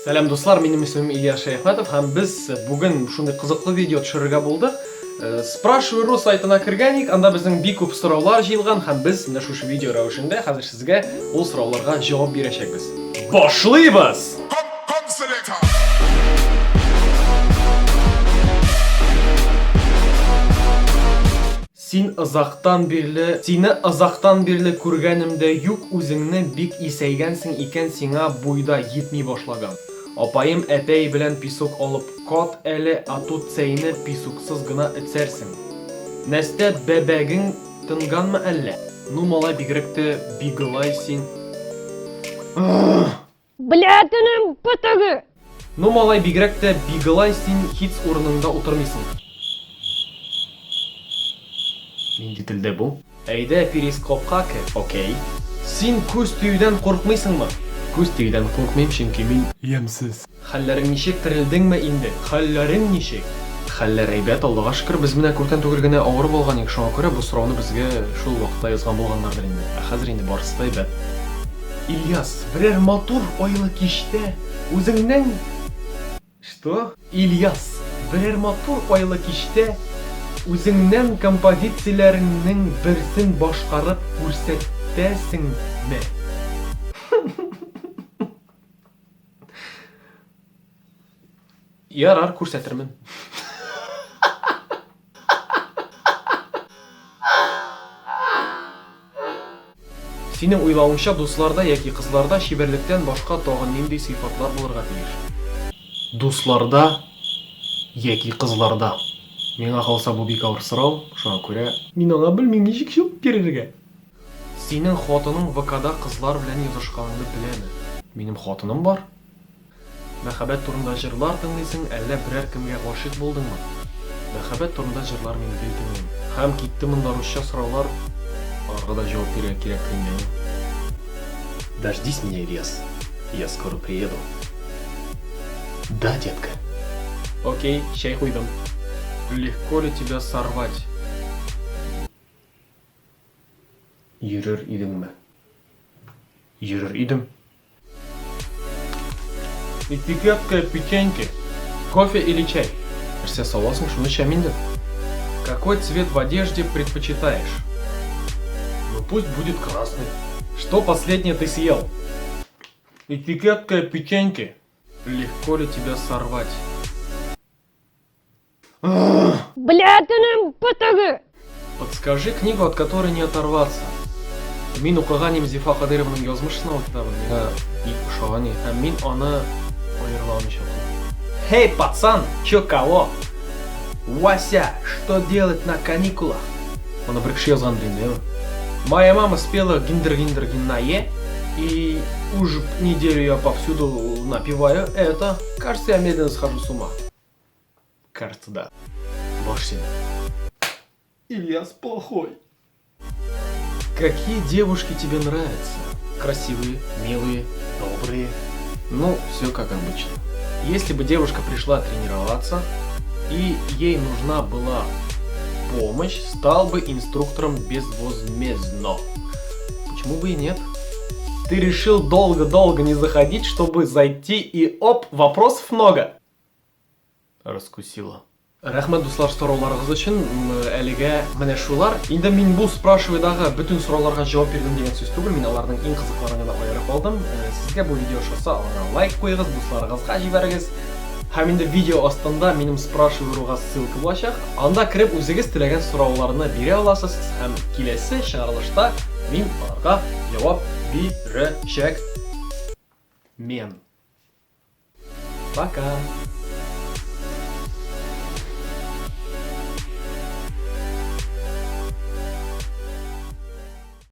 Сәлам, дуслар, минем исемем Илья Шәяхмәтов һәм без бүген шундый кызыклы видео төшерергә булдык. Э, Спрашивай.ру сайтына кергән идек, анда безнең бик күп сораулар җыелган һәм без менә шушы видео рәвешендә хәзер сезгә ул сорауларга җавап бирәчәкбез. Башлыйбыз! Син озактан бирле Сине озактан бирле күргәнем дә юк үзеңне бик исәйгәнсең икән сиңа буй да йитми башлаган. Апаем әпәй белән песок алып кат әле ату цәйне песуксыз гына эцәрсең. Нәстә бәбәгең тынганмы әллә? Ну малай бигрәк тә бигылай син. Блядының бөтеге! Ну малай бигрәк тә бигылай син хиц урыныңда утырмыйсың. Нинди телдә бу? Әйдә перископка кер. Окей. Син күз тиюдән куркмыйсыңмы? Күз тиюдән куркмыйм, чөнки мин ямьсез. Хәлләрең ничек, терелдеңме инде? Хәлләрең ничек? Хәлләр әйбәт, Аллага шөкер. Без менә күптән түгел генә авырып алган идек, шуңа күрә бу сорауны безгә шул вакытта язган булганнардыр инде. Ә хәзер инде барысы да әйбәт. Ильяс, берәр матур айлы кичтә үзеңнең Что? Ильяс, берәр матур айлы кичтә үзеңнән композицияләреңнең берсен башкарып күрсәтәсеңме? Ярар, күрсәтермен. Синең уйлавыңча, дусларда яки кызларда чибәрлектән башка тагын нинди сыйфатлар булырга тиеш? Дусларда яки кызларда? Миңа калса, бу бик авыр сорау, шуңа күрә. Мин аңа белмим ничек җавап бирергә. Синең хатының ВКда кызлар белән язышканыңны беләме? Минем хатыным бар. Мәхәббәт турында җырлар тыңлыйсың, әллә берәр кемгә гашыйк булдыңмы? Мәхәббәт турында җырлар мин гел тыңлыйм. Һәм китте монда русча сораулар, аларга да җавап бирергә кирәктер инде, әйе? Дождись меня, Ильяс, я скоро приеду. Да, детка. Окей, чәй куйдым. Легко ли тебя сорвать? Йөрер идеңме? Йөрер идем. Этикетка печеньки. Кофе или чай? Нәрсә саласың, шуны эчәм инде. Какой цвет в одежде предпочитаешь? Ну пусть будет красный. Что последнее ты съел? Этикетка печеньки. Легко ли тебя сорвать? Блядының бөтеге! Подскажи книгу, от которой не оторваться. Мин укыган идем Зифа Кадыйрованың Язмыш сынавы китабын. Миңа бик ошаган иде. Һәм мин аны аерыла алмыйча укыдым. Хей, пацан, чё кого? Вася, что делать на каникулах? Моны бер кеше язгандыр инде, әйме? Моя мама спела гиндер-гиндер гиннае, и уж неделю я повсюду напеваю это. Кажется, я медленно схожу с ума. Кажется, да. Баш сине. Ильяс плохой. Какие девушки тебе нравятся? Красивые, милые, добрые. Ну, все как обычно. Если бы девушка пришла тренироваться, и ей нужна была помощь, стал бы инструктором безвозмездно. Почему бы и нет? Ты решил долго-долго не заходить, чтобы зайти и оп, вопросов много. Раскусила. Рәхмәт, дуслар, сорауларыгыз өчен. Әлегә менә шулар. Инде мин бу спрашивайдагы бөтен сорауларга җавап бирдем дигән сүз түгел. Мин аларның иң кызыкларын гына аерып алдым. Сезгә бу видео ошаса, аңа лайк куегыз, дусларыгызга җибәрегез. Һәм инде видео астында минем спрашивай.руга ссылка булачак. Анда кереп үзегез теләгән сорауларны бирә аласыз һәм киләсе чыгарылышта мин аларга җавап бирәчәкмен. Пока!